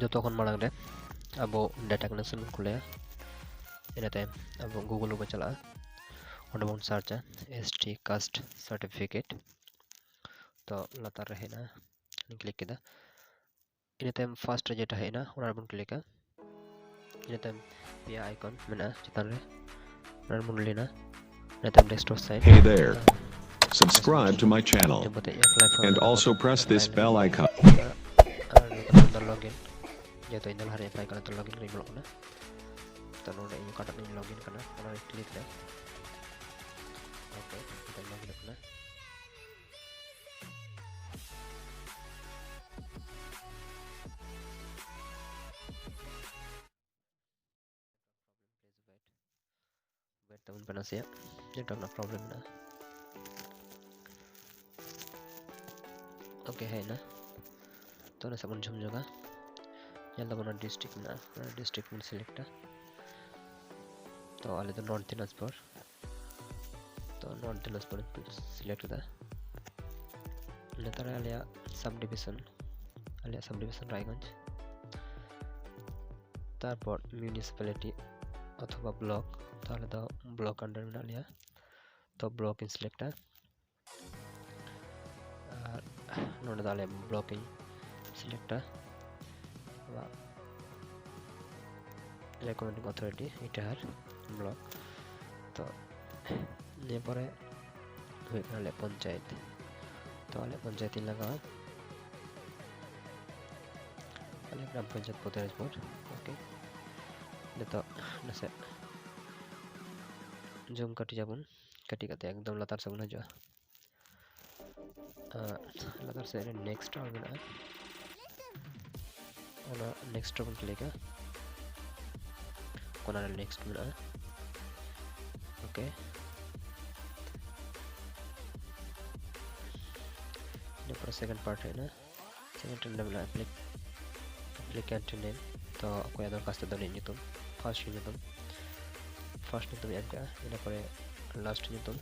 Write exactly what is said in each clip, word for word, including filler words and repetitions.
ᱡᱚᱛᱚ ᱠᱷᱚᱱ ᱢᱟᱲᱟᱝ ᱨᱮ ᱟᱵᱚ data connection ᱵᱚᱱ ᱠᱷᱩᱞᱟᱹᱭᱟ᱾ ᱤᱱᱟᱹ ᱛᱟᱭᱚᱢ ᱟᱵᱚ Google ᱨᱮᱵᱚᱱ ᱪᱟᱞᱟᱜᱼᱟ, ᱚᱸᱰᱮ ᱵᱚᱱ ᱥᱟᱨᱪᱟ S T caste certificate᱾ ᱛᱚ ᱞᱟᱛᱟᱨ ᱨᱮ ᱦᱮᱡ ᱮᱱᱟ, ᱞᱤᱧ click ᱠᱮᱫᱟ᱾ ᱤᱱᱟᱹ ᱛᱟᱭᱚᱢ first ᱨᱮ ᱡᱮᱴᱟ ᱦᱮᱡ ᱮᱱᱟ, ᱚᱱᱟ ᱨᱮᱵᱚᱱ clickᱟ᱾ ᱤᱱᱟᱹ ᱛᱟᱭᱚᱢ ᱯᱮᱭᱟ icon ᱢᱮᱱᱟᱜᱼᱟ ᱪᱮᱛᱟᱱ ᱨᱮ, ᱚᱱᱟ ᱨᱮᱵᱚᱱ ᱞᱤᱱᱟ᱾ ᱤᱱᱟᱹ ᱛᱟᱭᱚᱢ desktop site᱾ Hey there. Subscribe to my channel ᱡᱚᱢ ᱠᱟᱛᱮ apply for and also press this bell icon. ᱟᱨ ᱱᱚᱛᱮ ᱫᱚ login, ᱡᱮᱦᱮᱛᱩ ᱤᱧ ᱫᱚ ᱞᱟᱦᱟ ᱨᱮ apply ᱠᱟᱱᱟ, ᱛᱚ login ᱨᱮᱧ ᱵᱚᱞᱚᱜ ᱠᱟᱱᱟ᱾ ᱛᱚ ᱱᱚᱰᱮ ᱤᱧ ᱚᱠᱟᱴᱟᱜ ᱨᱤᱧ login ᱠᱟᱱᱟ, ᱚᱱᱟ ᱨᱮ click ᱨᱮ, okay, ᱱᱤᱛᱚᱜ login ᱠᱟᱱᱟ᱾ Wait ᱛᱟᱵᱚᱱ ᱯᱮ ᱱᱟᱥᱮᱭᱟᱜ, network ᱨᱮᱱᱟᱜ problem ᱢᱮᱱᱟᱜᱼᱟ᱾ Okay, ᱦᱮᱡ ᱮᱱᱟ᱾ ᱛᱚ ᱱᱟᱥᱮ ᱵᱚᱱ ᱡᱷᱩᱢ ᱧᱚᱜᱟ, ᱧᱮᱞ ᱛᱟᱵᱚᱱ ᱚᱱᱟ district ᱢᱮᱱᱟᱜᱼᱟ, ᱚᱱᱟ district ᱵᱚᱱ selectᱟ᱾ ᱛᱚ ᱟᱞᱮ ᱫᱚ North Dinajpur, ᱛᱚ North Dinajpur select ᱠᱮᱫᱟ᱾ ᱱᱮᱛᱟᱨ ᱟᱞᱮᱭᱟᱜ subdivision, ᱟᱞᱮᱭᱟᱜ subdivision ᱨᱟᱭᱜᱚᱸᱡᱽ᱾ ᱛᱟᱨᱯᱚᱨ municipality ᱚᱛᱷᱚᱵᱟ block, ᱛᱚ ᱟᱞᱮ ᱫᱚ block under ᱢᱮᱱᱟᱜ ᱞᱮᱭᱟ᱾ ᱛᱚ block ᱤᱧ selectᱟ, ᱟᱨ ᱱᱚᱰᱮ ᱫᱚ ᱟᱞᱮ block ᱤᱧ selectᱟ᱾ ᱟᱵᱟᱨ recommending authority ᱤᱴᱟᱦᱟᱨ block᱾ ᱛᱚ ᱱᱤᱭᱟᱹ ᱯᱚᱨᱮ ᱦᱩᱭᱩᱜ ᱠᱟᱱᱟ ᱟᱞᱮ ᱯᱚᱧᱪᱟᱭᱮᱛ᱾ ᱛᱚ ᱟᱞᱮ ᱯᱚᱧᱪᱟᱭᱮᱛ ᱤᱧ ᱞᱟᱜᱟᱣᱟ, ᱟᱞᱮ ᱜᱨᱟᱢ ᱯᱚᱧᱪᱟᱭᱮᱛ ᱯᱚᱫᱤᱱᱟᱡᱽᱯᱩᱨ᱾ Okay, ᱱᱤᱛᱚᱜ ᱱᱟᱥᱮ zoom ᱠᱟᱹᱴᱤᱡ ᱟᱵᱚᱱ, ᱠᱟᱹᱴᱤᱡ ᱠᱟᱛᱮ ᱮᱠᱫᱚᱢ ᱞᱟᱛᱟᱨ ᱥᱮᱫ ᱵᱚᱱ ᱦᱤᱡᱩᱜᱼᱟ᱾ ᱟᱨ ᱞᱟᱛᱟᱨ ᱥᱮᱫ ᱨᱮ next ᱚᱞ ᱢᱮᱱᱟᱜᱼᱟ, ᱚᱱᱟ next ᱨᱮᱵᱚᱱ clickᱟ᱾ ᱚᱱᱟ ᱨᱮ next ᱢᱮᱱᱟᱜᱼᱟ᱾ Okay, ᱤᱱᱟᱹ ᱯᱚᱨᱮ second part ᱦᱮᱡ ᱮᱱᱟ᱾ Second ᱨᱮ ᱢᱮᱱᱟᱜᱼᱟ applic- applicant name, ᱛᱚ ᱚᱠᱚᱭᱟᱜ ᱫᱚᱨᱠᱟᱨ ᱛᱮᱫᱚ ᱩᱱᱤᱭᱟᱜ ᱧᱩᱛᱩᱢ, first ᱧᱩᱛᱩᱢ, first ᱧᱩᱛᱩᱢ ᱮᱢ ᱠᱮᱜᱼᱟ᱾ ᱤᱱᱟᱹ ᱯᱚᱨᱮ last ᱧᱩᱛᱩᱢ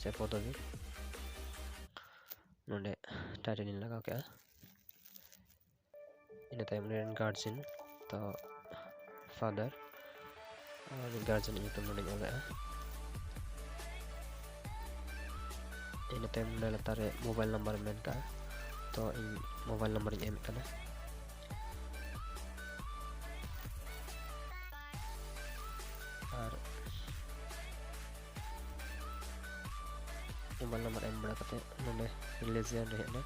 ᱥᱮ ᱯᱚᱫᱚᱵᱤ, ᱱᱚᱰᱮ title ᱤᱧ ᱞᱟᱜᱟᱣ ᱠᱮᱜᱼᱟ᱾ ᱤᱱᱟᱹ ᱛᱟᱭᱚᱢ ᱩᱱᱤ ᱨᱮᱱ ᱜᱟᱨᱡᱮᱱ, ᱛᱚ ᱯᱷᱟᱫᱟᱨ, ᱟᱨ ᱩᱱᱤ ᱜᱟᱨᱡᱮᱱ ᱧᱩᱛᱩᱢ ᱱᱚᱰᱮᱧ ᱚᱞᱮᱜᱼᱟ᱾ ᱤᱱᱟᱹ ᱛᱟᱭᱚᱢ ᱱᱚᱰᱮ ᱞᱟᱛᱟᱨ ᱨᱮ ᱢᱳᱵᱟᱭᱤᱞ ᱱᱟᱢᱵᱟᱨ ᱢᱮᱱ ᱠᱟᱜᱼᱟ, ᱛᱚ ᱤᱧ ᱢᱳᱵᱟᱭᱤᱞ ᱱᱟᱢᱵᱟᱨ ᱤᱧ ᱮᱢᱮᱫ ᱠᱟᱱᱟ᱾ ᱟᱨ ᱢᱳᱵᱟᱭᱤᱞ ᱱᱟᱢᱵᱟᱨ ᱮᱢ ᱵᱟᱲᱟ ᱠᱟᱛᱮ ᱱᱚᱰᱮ ᱨᱤᱞᱤᱡᱤᱭᱟᱱ ᱨᱮ ᱦᱮᱡ ᱮᱱᱟ᱾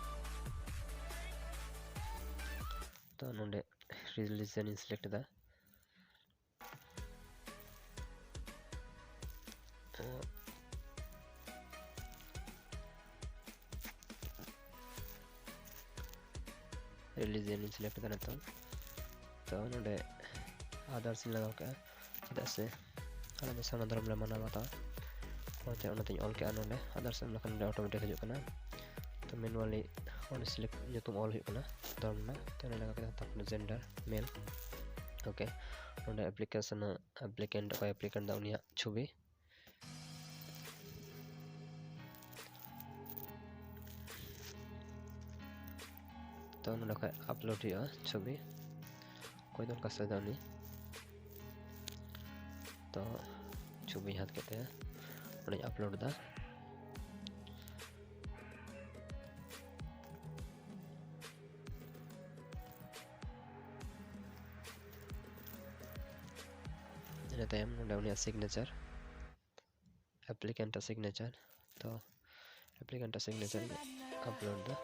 ᱛᱚ ᱱᱚᱰᱮ ᱨᱤᱞᱤᱡᱤᱭᱟᱱ ᱤᱧ ᱥᱤᱞᱮᱠᱴ ᱮᱫᱟ᱾ ᱛᱚ ᱨᱤᱞᱤᱡᱤᱭᱟᱱ ᱤᱧ ᱥᱤᱞᱮᱠᱴ ᱮᱫᱟ ᱱᱤᱛᱚᱝ᱾ ᱛᱚ ᱱᱚᱰᱮ ᱟᱫᱟᱨᱥ ᱤᱧ ᱞᱟᱜᱟᱣ ᱠᱮᱫᱼᱟ, ᱪᱮᱫᱟᱜ ᱥᱮ ᱟᱞᱮ ᱫᱚ ᱥᱟᱨᱱᱟ ᱫᱷᱚᱨᱚᱢ ᱞᱮ ᱢᱟᱱᱟᱣ ᱵᱟᱛᱟᱣᱟ᱾ ᱚᱱᱟᱛᱮ ᱚᱱᱟᱛᱮᱧ ᱚᱞ ᱠᱮᱫᱼᱟ ᱱᱚᱰᱮ ᱟᱫᱟᱨᱥ, ᱮᱢ ᱞᱮᱠᱷᱟᱱ ᱱᱚᱰᱮ ᱚᱴᱳᱢᱮᱴᱤᱠ ᱦᱤᱡᱩᱜ ᱠᱟᱱᱟ᱾ ᱛᱚ ᱢᱮᱱᱩᱣᱟᱞᱤ ᱚᱸᱰᱮ ᱥᱤᱞᱮᱠᱴ ᱧᱩᱛᱩᱢ ᱚᱞ ᱦᱩᱭᱩᱜ ᱠᱟᱱᱟ ᱫᱷᱚᱨᱚᱢ ᱨᱮᱱᱟᱜ᱾ ᱛᱚ ᱱᱚᱰᱮ ᱞᱟᱜᱟᱣ ᱠᱮᱫᱟ, ᱛᱟᱨᱯᱚᱨᱮ ᱡᱮᱱᱰᱟᱨ ᱢᱮᱞ᱾ ᱳᱠᱮ, ᱱᱚᱰᱮ ᱮᱯᱞᱤᱠᱮᱥᱚᱱ, ᱮᱯᱞᱤᱠᱮᱱᱴ, ᱚᱠᱚᱭ ᱮᱯᱞᱤᱠᱮᱱᱴ ᱫᱚ ᱩᱱᱤᱭᱟᱜ ᱪᱷᱚᱵᱤ᱾ ᱛᱚ ᱱᱚᱰᱮ ᱠᱷᱚᱡ ᱟᱯᱞᱳᱰ ᱦᱩᱭᱩᱜᱼᱟ ᱪᱷᱚᱵᱤ, ᱚᱠᱚᱭ ᱫᱚᱨᱠᱟᱨ ᱥᱮ ᱩᱱᱤ᱾ ᱛᱚ ᱪᱷᱚᱵᱤᱧ ᱦᱟᱛ ᱠᱮᱫ ᱛᱟᱭᱟ, ᱚᱸᱰᱮᱧ ᱟᱯᱞᱳᱰ ᱮᱫᱟ᱾ ᱤᱱᱟᱹ ᱛᱟᱭᱚᱢ ᱱᱚᱰᱮ ᱩᱱᱤᱭᱟᱜ ᱥᱤᱜᱽᱱᱮᱪᱟᱨ, ᱮᱯᱞᱤᱠᱮᱱᱴ ᱟᱜ ᱥᱤᱜᱽᱱᱮᱪᱟᱨ᱾ ᱛᱚ ᱮᱯᱞᱤᱠᱮᱱᱴ ᱟᱜ ᱥᱤᱜᱽᱱᱮᱪᱟᱨ ᱤᱧ ᱟᱯᱞᱳᱰ ᱮᱫᱟ᱾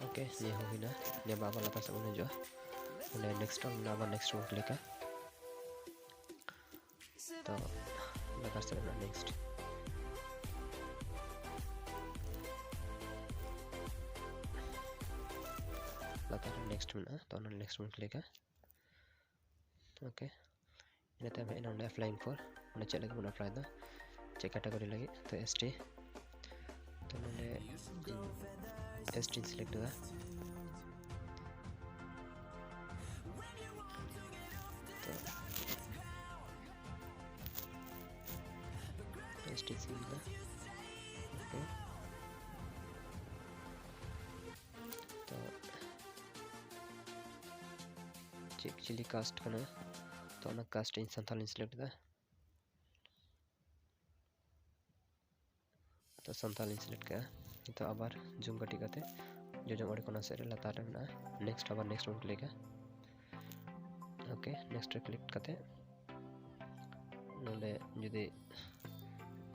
ᱳᱠᱮ, ᱱᱤᱭᱟᱹ ᱦᱚᱸ ᱦᱩᱭᱱᱟ᱾ ᱱᱤᱭᱟᱹ ᱵᱟᱨ ᱟᱵᱟᱨ ᱞᱟᱛᱟᱨ ᱥᱮᱫ ᱵᱚᱱ ᱦᱤᱡᱩᱜᱼᱟ᱾ ᱚᱸᱰᱮ ᱱᱮᱠᱥᱴ ᱚᱞ ᱢᱮᱱᱟᱜᱼᱟ, ᱟᱵᱟᱨ ᱱᱮᱠᱥᱴ ᱵᱚᱱ ᱠᱞᱤᱠᱟ᱾ ᱛᱚ ᱞᱟᱛᱟᱨ ᱥᱮᱫ ᱨᱮᱱᱟᱜ ᱱᱮᱠᱥᱴ, ᱞᱟᱛᱟᱨ ᱨᱮ ᱱᱮᱠᱥᱴ ᱢᱮᱱᱟᱜᱼᱟ, ᱛᱚ ᱚᱱᱟ ᱱᱮᱠᱥᱴ ᱵᱚᱱ ᱠᱞᱤᱠᱟ᱾ ᱳᱠᱮ, ᱤᱱᱟᱹ ᱛᱟᱭᱚᱢ ᱦᱮᱡ ᱮᱱᱟ ᱚᱸᱰᱮ ᱟᱯᱞᱟᱭᱤᱝ ᱯᱷᱚᱨ, ᱚᱸᱰᱮ ᱪᱮᱫ ᱞᱟᱹᱜᱤᱫ ᱵᱚᱱ ᱟᱯᱞᱟᱭ ᱮᱫᱟ, ᱪᱮᱫ ᱠᱮᱴᱟᱜᱚᱨᱤ ᱞᱟᱹᱜᱤᱫ, ᱛᱚ ᱮᱥ ᱴᱤ᱾ ᱛᱚ ᱱᱚᱰᱮ ᱮᱥ ᱴᱤᱧ ᱥᱤᱞᱮᱠᱴ ᱮᱫᱟ᱾ ᱛᱚ ᱠᱟᱥᱴ ᱤᱧ ᱥᱤᱞᱮᱠᱴ ᱮᱫᱟ᱾ ᱳᱠᱮ, ᱛᱚ ᱪᱮᱫ, ᱪᱤᱞᱤ ᱠᱟᱥᱴ ᱠᱟᱱᱟ? ᱛᱚ ᱚᱱᱟ ᱠᱟᱥᱴ ᱤᱧ ᱥᱟᱱᱛᱟᱞᱤᱧ ᱥᱤᱞᱮᱠᱴ ᱮᱫᱟ᱾ ᱛᱚ ᱥᱟᱱᱛᱟᱞᱤᱧ ᱥᱤᱞᱮᱠᱴ ᱠᱮᱫᱟ᱾ ᱱᱤᱛᱚᱜ ᱟᱵᱟᱨ ᱡᱩᱢ ᱠᱟᱹᱴᱤᱡ ᱠᱟᱛᱮ ᱡᱚᱡᱚᱢ ᱟᱲᱮ ᱠᱚᱱᱟ ᱥᱮᱫ ᱨᱮ ᱞᱟᱛᱟᱨ ᱨᱮ ᱢᱮᱱᱟᱜᱼᱟ ᱱᱮᱠᱥᱴ, ᱟᱵᱟᱨ ᱱᱮᱠᱥᱴ ᱵᱚᱱ ᱠᱞᱤᱠᱟ᱾ ᱳᱠᱮ, ᱱᱮᱠᱥᱴ ᱨᱮ ᱠᱞᱤᱠ ᱠᱟᱛᱮ ᱱᱚᱰᱮ ᱡᱩᱫᱤ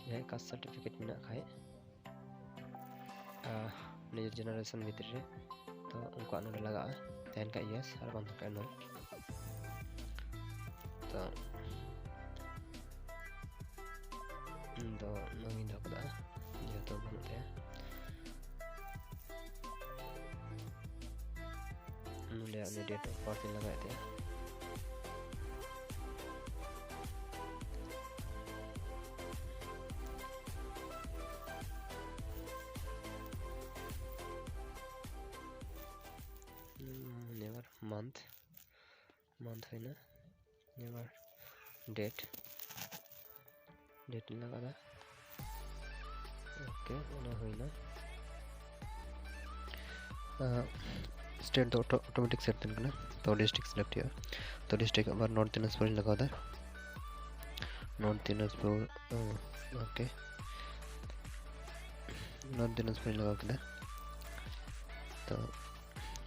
ᱡᱟᱦᱟᱸᱭ ᱠᱟᱥᱴ ᱥᱟᱨᱴᱤᱯᱷᱤᱠᱮᱴ ᱢᱮᱱᱟᱜ ᱠᱷᱟᱡ, ᱟᱨ ᱱᱤᱡᱮᱨ ᱡᱮᱱᱟᱨᱮᱥᱚᱱ ᱵᱷᱤᱛᱨᱤ ᱨᱮ, ᱛᱚ ᱩᱱᱠᱩᱣᱟᱜ ᱱᱚᱰᱮ ᱞᱟᱜᱟᱜᱼᱟ, ᱛᱟᱦᱮᱱ ᱠᱷᱟᱡ ᱤᱭᱮᱥ, ᱟᱨ ᱵᱟᱝ ᱛᱟᱦᱮᱱ ᱠᱷᱟᱡ ᱱᱳ᱾ ᱛᱚ ᱤᱧ ᱫᱚ ᱱᱚᱣᱟᱧ ᱫᱚᱦᱚ ᱠᱟᱫᱟ, ᱡᱮᱦᱮᱛᱩ ᱵᱟᱹᱱᱩᱜ ᱛᱟᱭᱟ᱾ ᱱᱚᱰᱮ ᱩᱱᱤ ᱰᱮᱴ ᱚᱯᱷ ᱵᱟᱨᱛᱷ ᱤᱧ ᱞᱟᱜᱟᱣᱮᱫ ᱛᱟᱭᱟ᱾ ᱱᱮᱵᱟᱨ ᱢᱟᱱᱛᱷ, ᱢᱟᱱᱛᱷ ᱦᱩᱭᱱᱟ᱾ ᱱᱮᱵᱟᱨ ᱰᱮᱴ, ᱰᱮᱴ ᱤᱧ ᱞᱟᱜᱟᱣᱫᱟ᱾ ᱳᱠᱮ, ᱚᱱᱟ ᱦᱩᱭᱱᱟ᱾ ᱥᱴᱮᱴ ᱫᱚ ᱚᱴᱳᱢᱮᱴᱤᱠ ᱥᱮᱴ ᱛᱟᱦᱮᱱ ᱠᱟᱱᱟ, ᱛᱚ ᱰᱤᱥᱴᱨᱤᱠᱴ ᱥᱤᱞᱮᱠᱴ ᱦᱩᱭᱩᱜᱼᱟ᱾ ᱛᱚ ᱰᱤᱥᱴᱨᱤᱠᱴ ᱟᱵᱟᱨ ᱱᱚᱨᱛᱷ ᱫᱤᱱᱟᱡᱽᱯᱩᱨ ᱤᱧ ᱞᱟᱜᱟᱣᱫᱟ᱾ North Dinajpur, okay, north Dinajpur ᱤᱧ ᱞᱟᱜᱟᱣ ᱠᱮᱫᱟ᱾ ᱛᱚ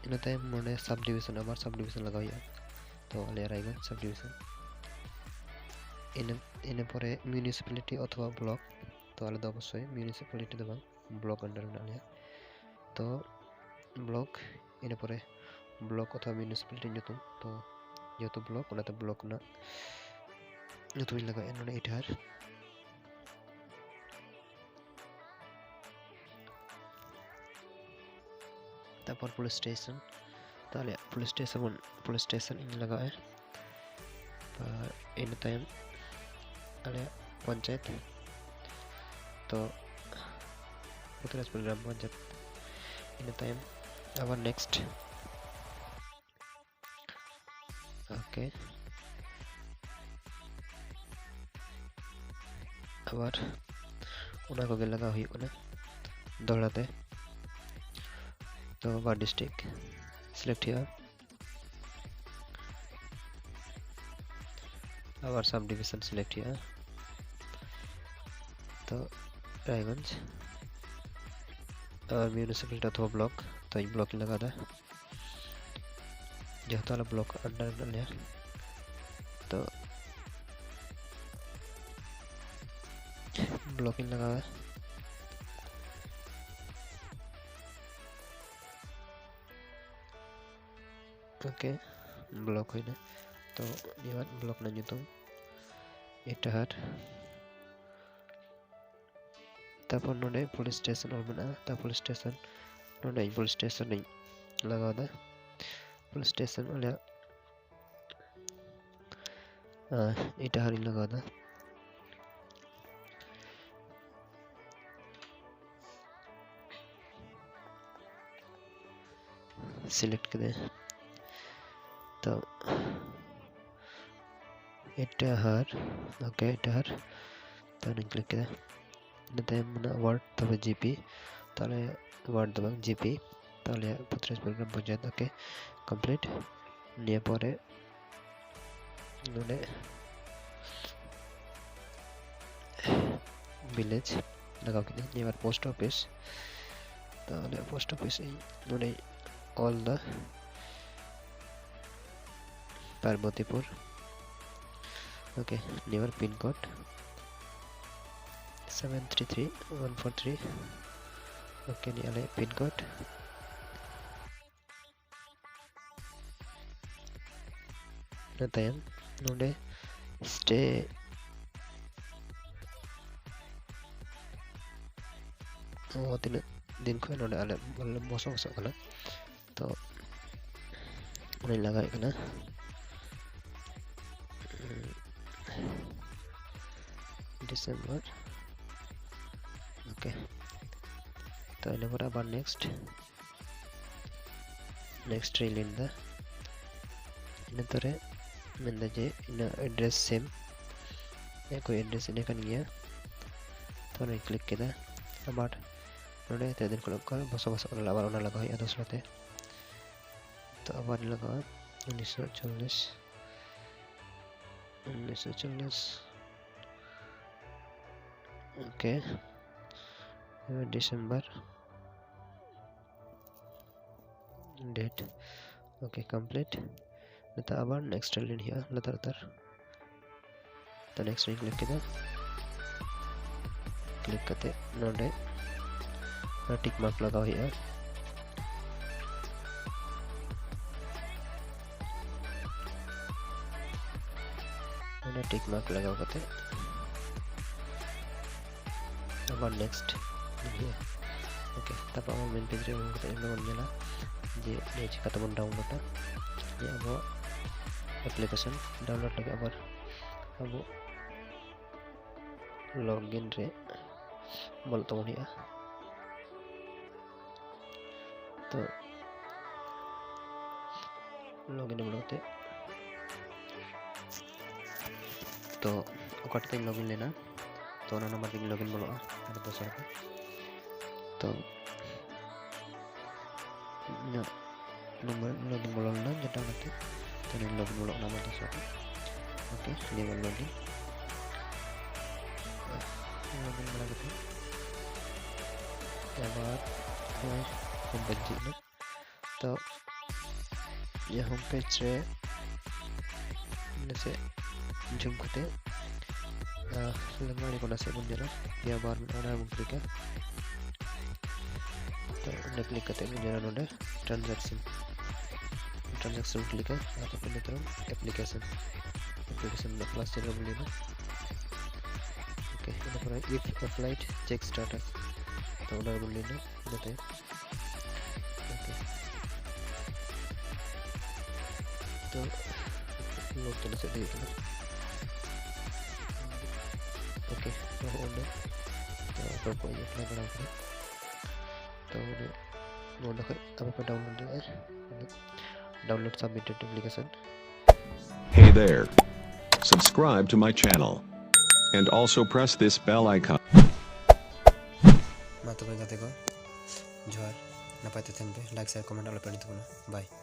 ᱤᱱᱟᱹ ᱛᱟᱭᱚᱢ ᱱᱚᱰᱮ ᱥᱟᱵ ᱰᱤᱵᱷᱤᱥᱚᱱ, ᱟᱵᱟᱨ ᱥᱟᱵ ᱰᱤᱵᱷᱤᱥᱚᱱ ᱞᱟᱜᱟᱣ ᱦᱩᱭᱩᱜᱼᱟ᱾ ᱛᱚ ᱟᱞᱮᱭᱟᱜ ᱨᱟᱭᱜᱚᱸᱡᱽ ᱥᱟᱵ ᱰᱤᱵᱷᱤᱥᱚᱱ᱾ ᱤᱱᱟᱹ, ᱤᱱᱟᱹ ᱯᱚᱨᱮ ᱢᱤᱭᱩᱱᱤᱥᱤᱯᱟᱞᱤᱴᱤ ᱚᱛᱷᱚᱵᱟ ᱵᱞᱚᱠ, ᱛᱚ ᱟᱞᱮ ᱫᱚ ᱚᱵᱚᱥᱥᱳᱭ ᱢᱤᱭᱩᱱᱤᱥᱤᱯᱟᱞᱤᱴᱤ ᱫᱚ ᱵᱟᱝ, ᱵᱞᱚᱠ under ᱢᱮᱱᱟᱜ ᱞᱮᱭᱟ᱾ ᱛᱚ ᱵᱞᱚᱠ, ᱤᱱᱟᱹ ᱯᱚᱨᱮ ᱵᱞᱚᱠ ᱚᱛᱷᱚᱵᱟ ᱢᱤᱭᱩᱱᱤᱥᱤᱯᱟᱞᱤᱴᱤ ᱧᱩᱛᱩᱢ, ᱛᱚ ᱡᱮᱦᱮᱛᱩ ᱵᱞᱚᱠ, ᱚᱱᱟᱛᱮ ᱵᱞᱚᱠ ᱨᱮᱱᱟᱜ ᱧᱩᱛᱩᱢ ᱤᱧ ᱞᱟᱜᱟᱣᱮᱫᱼᱟ ᱱᱚᱰᱮ ᱤᱴᱟᱦᱟᱨ᱾ ᱛᱟᱨᱯᱚᱨ ᱯᱩᱞᱤᱥ ᱥᱴᱮᱥᱚᱱ, ᱛᱚ ᱟᱞᱮᱭᱟᱜ ᱯᱩᱞᱤᱥ ᱥᱴᱮᱥᱚᱱ ᱵᱚᱱ, ᱯᱩᱞᱤᱥ ᱥᱴᱮᱥᱚᱱ ᱤᱧ ᱞᱟᱜᱟᱣᱮᱫᱼᱟ᱾ ᱟᱨ ᱤᱱᱟᱹ ᱛᱟᱭᱚᱢ ᱟᱞᱮᱭᱟᱜ ᱯᱚᱧᱪᱟᱭᱮᱛ, ᱛᱚ ᱯᱨᱚᱛᱤᱨᱟᱡᱽᱯᱩᱨ ᱜᱨᱟᱢ ᱯᱚᱧᱪᱟᱭᱮᱛ᱾ ᱤᱱᱟᱹ ᱛᱟᱭᱚᱢ ᱟᱵᱟᱨ ᱱᱮᱠᱥᱴ᱾ ᱳᱠᱮ, ᱟᱵᱟᱨ ᱚᱱᱟ ᱠᱚᱜᱮ ᱞᱟᱜᱟᱣ ᱦᱩᱭᱩᱜ ᱠᱟᱱᱟ ᱫᱚᱦᱲᱟ ᱛᱮ᱾ ᱛᱚ ᱟᱵᱟᱨ district select ᱦᱩᱭᱩᱜᱼᱟ, ᱟᱵᱟᱨ sub division select ᱦᱩᱭᱩᱜᱼᱟ᱾ ᱛᱚ ᱨᱟᱭᱜᱚᱸᱡᱽ, ᱟᱵᱟᱨ municipality ᱚᱛᱷᱚᱵᱟ block, ᱛᱚ ᱤᱧ block ᱤᱧ ᱞᱟᱜᱟᱣ ᱮᱫᱟ, ᱡᱮᱦᱮᱛᱩ ᱟᱞᱮ block under ᱢᱮᱱᱟᱜ ᱞᱮᱭᱟ᱾ ᱛᱚ block ᱤᱧ ᱞᱟᱜᱟᱣᱟ᱾ OK, block ᱦᱩᱭᱱᱟ᱾ ᱛᱚ ᱱᱤᱭᱟᱹ block ᱨᱮᱱᱟᱜ ᱧᱩᱛᱩᱢ ᱤᱴᱟᱦᱟᱨ᱾ ᱛᱟᱨᱯᱚᱨ ᱱᱚᱰᱮ police station ᱚᱞ ᱢᱮᱱᱟᱜᱼᱟ, ᱛᱟ police station ᱱᱚᱰᱮ ᱤᱧ police station ᱤᱧ ᱞᱟᱜᱟᱣ ᱮᱫᱟ᱾ Police station ᱟᱞᱮᱭᱟᱜ, ᱟᱨ ᱤᱴᱟᱦᱟᱨ ᱤᱧ ᱞᱟᱜᱟᱣ ᱮᱫᱟ᱾ Select ᱠᱮᱫᱟᱹᱧ᱾ ᱛᱚ ᱤᱴᱟᱦᱟᱨ, OK, ᱤᱴᱟᱦᱟᱨ, ᱛᱚ ᱚᱱᱟᱧ click ᱠᱮᱫᱟ᱾ ᱤᱱᱟᱹ ᱛᱟᱭᱚᱢ ᱢᱮᱱᱟᱜᱼᱟ ward, ᱛᱚᱵᱮ GP, ᱛᱟᱦᱚᱞᱮ ward ᱫᱚ ᱵᱟᱝ, GP, ᱛᱟᱦᱚᱞᱮ ᱯᱚᱛᱨᱤᱥ ᱯᱚᱨᱜᱨᱟᱢ ᱯᱚᱧᱪᱟᱭᱮᱛ᱾ OK, complete᱾ ᱱᱤᱭᱟᱹ ᱯᱚᱨᱮ ᱱᱚᱰᱮ village ᱞᱟᱜᱟᱣ ᱠᱤᱫᱟᱹᱧ᱾ ᱱᱤᱭᱟᱹ ᱵᱟᱨ post office, ᱛᱟᱦᱚᱞᱮ post office ᱤᱧ ᱱᱚᱰᱮᱧ ᱚᱞ ᱫᱟ ᱯᱟᱨᱵᱚᱛᱤᱯᱩᱨ᱾ OK, ᱱᱤᱭᱟᱹ ᱵᱟᱨ pin code seven three three one four three᱾ OK, ᱱᱤᱭᱟᱹ ᱟᱞᱮ pin code᱾ ᱤᱱᱟᱹ ᱛᱟᱭᱚᱢ ᱱᱚᱰᱮ stay, ᱚ, ᱛᱤᱱᱟᱹᱜ ᱫᱤᱱ ᱠᱷᱚᱱ ᱱᱚᱰᱮ ᱟᱞᱮ ᱵᱚᱞᱮ ᱵᱚᱥᱚᱵᱟᱥᱚᱜ ᱠᱟᱱᱟ, ᱛᱚ ᱚᱱᱟᱧ ᱞᱟᱜᱟᱣᱮᱫ ᱠᱟᱱᱟ᱾ December, OK, ᱛᱚ ᱤᱱᱟᱹ ᱯᱚᱨᱮ ᱟᱵᱟᱨ next, next ᱨᱮᱧ ᱞᱤᱱ ᱮᱫᱟ᱾ ᱤᱱᱟᱹ ᱛᱚᱨᱮ ᱢᱮᱱᱫᱟ ᱡᱮ ᱤᱱᱟᱹ address ᱥᱮᱢ, ᱮᱠᱳᱭ address ᱤᱱᱟᱹ ᱠᱟᱱ ᱜᱮᱭᱟ᱾ ᱛᱚ ᱚᱱᱟᱧ ᱠᱞᱤᱠ ᱠᱮᱫᱟ᱾ ᱟᱵᱟᱨ ᱱᱚᱰᱮ ᱛᱤᱱᱟᱹᱜ ᱫᱤᱱ ᱠᱷᱚᱱ ᱚᱱᱠᱟ ᱵᱚᱥᱚᱵᱟᱥᱚᱜ ᱠᱟᱱᱟ, ᱟᱵᱟᱨ ᱚᱱᱟ ᱞᱟᱜᱟᱣ ᱦᱩᱭᱩᱜᱼᱟ ᱫᱚᱥᱨᱟ ᱛᱮ᱾ ᱛᱚ ᱟᱵᱟᱨ ᱞᱟᱜᱟᱣᱟ ᱩᱱᱤᱥᱥᱚ ᱪᱚᱞᱞᱤᱥ, ᱩᱱᱤᱥᱥᱚ ᱪᱚᱞᱞᱤᱥ᱾ Okay, December date. Okay, complete. ᱱᱤᱛᱚᱜ ᱟᱵᱟᱨ ᱱᱮᱠᱥᱴ ᱨᱮ ᱞᱤᱱ ᱦᱩᱭᱩᱜᱼᱟ ᱞᱟᱛᱟᱨ ᱞᱟᱛᱟᱨ᱾ ᱛᱚ ᱱᱮᱠᱥᱴ ᱨᱤᱧ ᱠᱞᱤᱠ ᱠᱮᱫᱟ, ᱠᱞᱤᱠ ᱠᱟᱛᱮ ᱱᱚᱰᱮ ᱴᱤᱠ ᱢᱟᱨᱠ ᱞᱟᱜᱟᱣ ᱦᱩᱭᱩᱜᱼᱟ᱾ ᱱᱚᱰᱮ ᱴᱤᱠ ᱢᱟᱨᱠ ᱞᱟᱜᱟᱣ ᱠᱟᱛᱮ ᱟᱵᱟᱨ ᱱᱮᱠᱥᱴ ᱦᱩᱭᱩᱜᱼᱟ᱾ ᱳᱠᱮ, ᱛᱟᱨᱯᱚᱨ ᱟᱵᱟᱨ ᱢᱮᱱ ᱯᱮᱡᱽ ᱨᱮ ᱟᱬᱜᱚ ᱠᱟᱛᱮ ᱱᱚᱰᱮ ᱵᱚᱱ ᱧᱮᱞᱟ ᱡᱮ ᱱᱤᱭᱟᱹ ᱪᱤᱠᱟᱹ ᱛᱮᱵᱚᱱ ᱰᱟᱣᱩᱱᱞᱳᱰᱟ᱾ ᱡᱮ ᱟᱵᱚᱣᱟᱜ ᱮᱯᱞᱤᱠᱮᱥᱚᱱ ᱰᱟᱣᱩᱱᱞᱳᱰ ᱞᱟᱹᱜᱤᱫ ᱟᱵᱟᱨ ᱟᱵᱚ ᱞᱚᱜᱤᱱ ᱨᱮ ᱵᱚᱞᱚᱜ ᱛᱟᱵᱚᱱ ᱦᱩᱭᱩᱜᱼᱟ᱾ ᱛᱚ ᱞᱚᱜᱤᱱ ᱨᱮ ᱵᱚᱞᱚ ᱠᱟᱛᱮ, ᱛᱚ ᱚᱠᱟ ᱴᱷᱮᱱ ᱞᱚᱜᱤᱱ ᱞᱮᱱᱟ, ᱛᱚ ᱚᱱᱟ ᱱᱟᱢᱵᱟᱨ ᱛᱮᱜᱮ ᱞᱚᱜᱤᱱ ᱵᱚᱞᱚᱜᱼᱟ ᱟᱨ ᱫᱚᱥᱟᱨ ᱛᱮ᱾ ᱛᱚ ᱤᱧᱟᱹᱜ ᱱᱟᱢᱵᱟᱨ ᱞᱚᱜᱤᱱ ᱵᱚᱞᱚ ᱞᱮᱱᱟ, ᱡᱮᱴᱟ ᱚᱱᱟᱛᱮ ᱛᱚ ᱱᱚᱰᱮ ᱞᱚᱜᱤᱱ ᱵᱚᱞᱚᱜ ᱠᱟᱱᱟ ᱟᱵᱟᱨ ᱫᱚᱥᱟᱨ ᱛᱮ᱾ ᱳᱠᱮ, ᱱᱤᱭᱟᱹ ᱵᱟᱨ ᱞᱚᱜᱤᱱ, ᱞᱚᱜᱤᱱ ᱵᱟᱲᱟ ᱠᱟᱛᱮ ᱟᱵᱟᱨ ᱱᱚᱜᱼᱚᱭ ᱦᱳᱢ ᱯᱮᱡᱽ ᱡᱷᱤᱡ ᱮᱱᱟ᱾ ᱛᱚ ᱱᱤᱭᱟᱹ ᱦᱳᱢ ᱯᱮᱡᱽ ᱨᱮ ᱱᱟᱥᱮ ᱡᱩᱢ ᱠᱟᱛᱮ, ᱟᱨ ᱞᱟᱸᱜᱟᱲᱤ ᱠᱚ ᱱᱟᱥᱮ ᱵᱚᱱ ᱧᱮᱞᱟ, ᱯᱮᱭᱟ ᱵᱟᱨ ᱢᱮᱱᱟᱜᱼᱟ, ᱚᱱᱟ ᱵᱚᱱ ᱠᱞᱤᱠᱟ᱾ ᱛᱚ ᱚᱸᱰᱮ ᱠᱞᱤᱠ ᱠᱟᱛᱮ ᱵᱚᱱ ᱧᱮᱞᱟ ᱱᱚᱰᱮ ᱴᱨᱟᱱᱡᱟᱠᱥᱚᱱ, ᱴᱨᱟᱱᱡᱟᱠᱥᱚᱱ ᱠᱞᱤᱠᱟ, ᱟᱨ ᱛᱟᱨᱯᱚᱨ ᱱᱤᱛᱚᱜ ᱮᱯᱞᱤᱠᱮᱥᱚᱱ, ᱮᱯᱞᱤᱠᱮᱥᱚᱱ ᱨᱮᱱᱟᱜ ᱯᱞᱟᱥ ᱪᱤᱱᱦᱟᱹ ᱵᱚᱱ ᱧᱮᱞᱟ᱾ ᱳᱠᱮ, ᱤᱱᱟᱹ ᱯᱚᱨᱮ if applied check status, ᱛᱚ ᱚᱱᱟ ᱨᱮᱵᱚᱱ ᱧᱮᱞᱟ᱾ ᱤᱱᱟᱹ ᱛᱟᱭᱚᱢ ᱳᱠᱮ, ᱛᱚ ᱞᱳᱰ ᱛᱮ ᱱᱟᱥᱮ ᱫᱮᱨᱤᱜ ᱠᱟᱱᱟ᱾ ᱳᱠᱮ, ᱛᱚ ᱦᱚᱸᱜᱼᱚ ᱱᱚᱰᱮ ᱛᱚ ᱚᱠᱚᱭ ᱠᱚ ᱮᱯᱞᱟᱭ ᱵᱟᱲᱟ ᱠᱟᱫᱟ, ᱛᱚ ᱱᱚᱰᱮ ᱱᱚᱰᱮ ᱠᱷᱚᱡ ᱟᱯᱮ ᱯᱮ ᱰᱟᱣᱩᱱᱞᱳᱰ ᱫᱟᱲᱮᱭᱟᱜᱼᱟ᱾ Download submitted application. Hey there. Subscribe to my channel. And also press this bell icon. ᱢᱟ ᱛᱚᱵᱮ ᱜᱟᱛᱮ ᱠᱚ, ᱡᱚᱦᱟᱨ᱾ ᱱᱟᱯᱟᱭ ᱛᱮ ᱛᱟᱦᱮᱱ ᱯᱮ᱾ Like, share, comment ᱟᱞᱚ ᱯᱮ ᱦᱤᱲᱤᱧ ᱛᱟᱵᱚᱱᱟ᱾ Bye᱾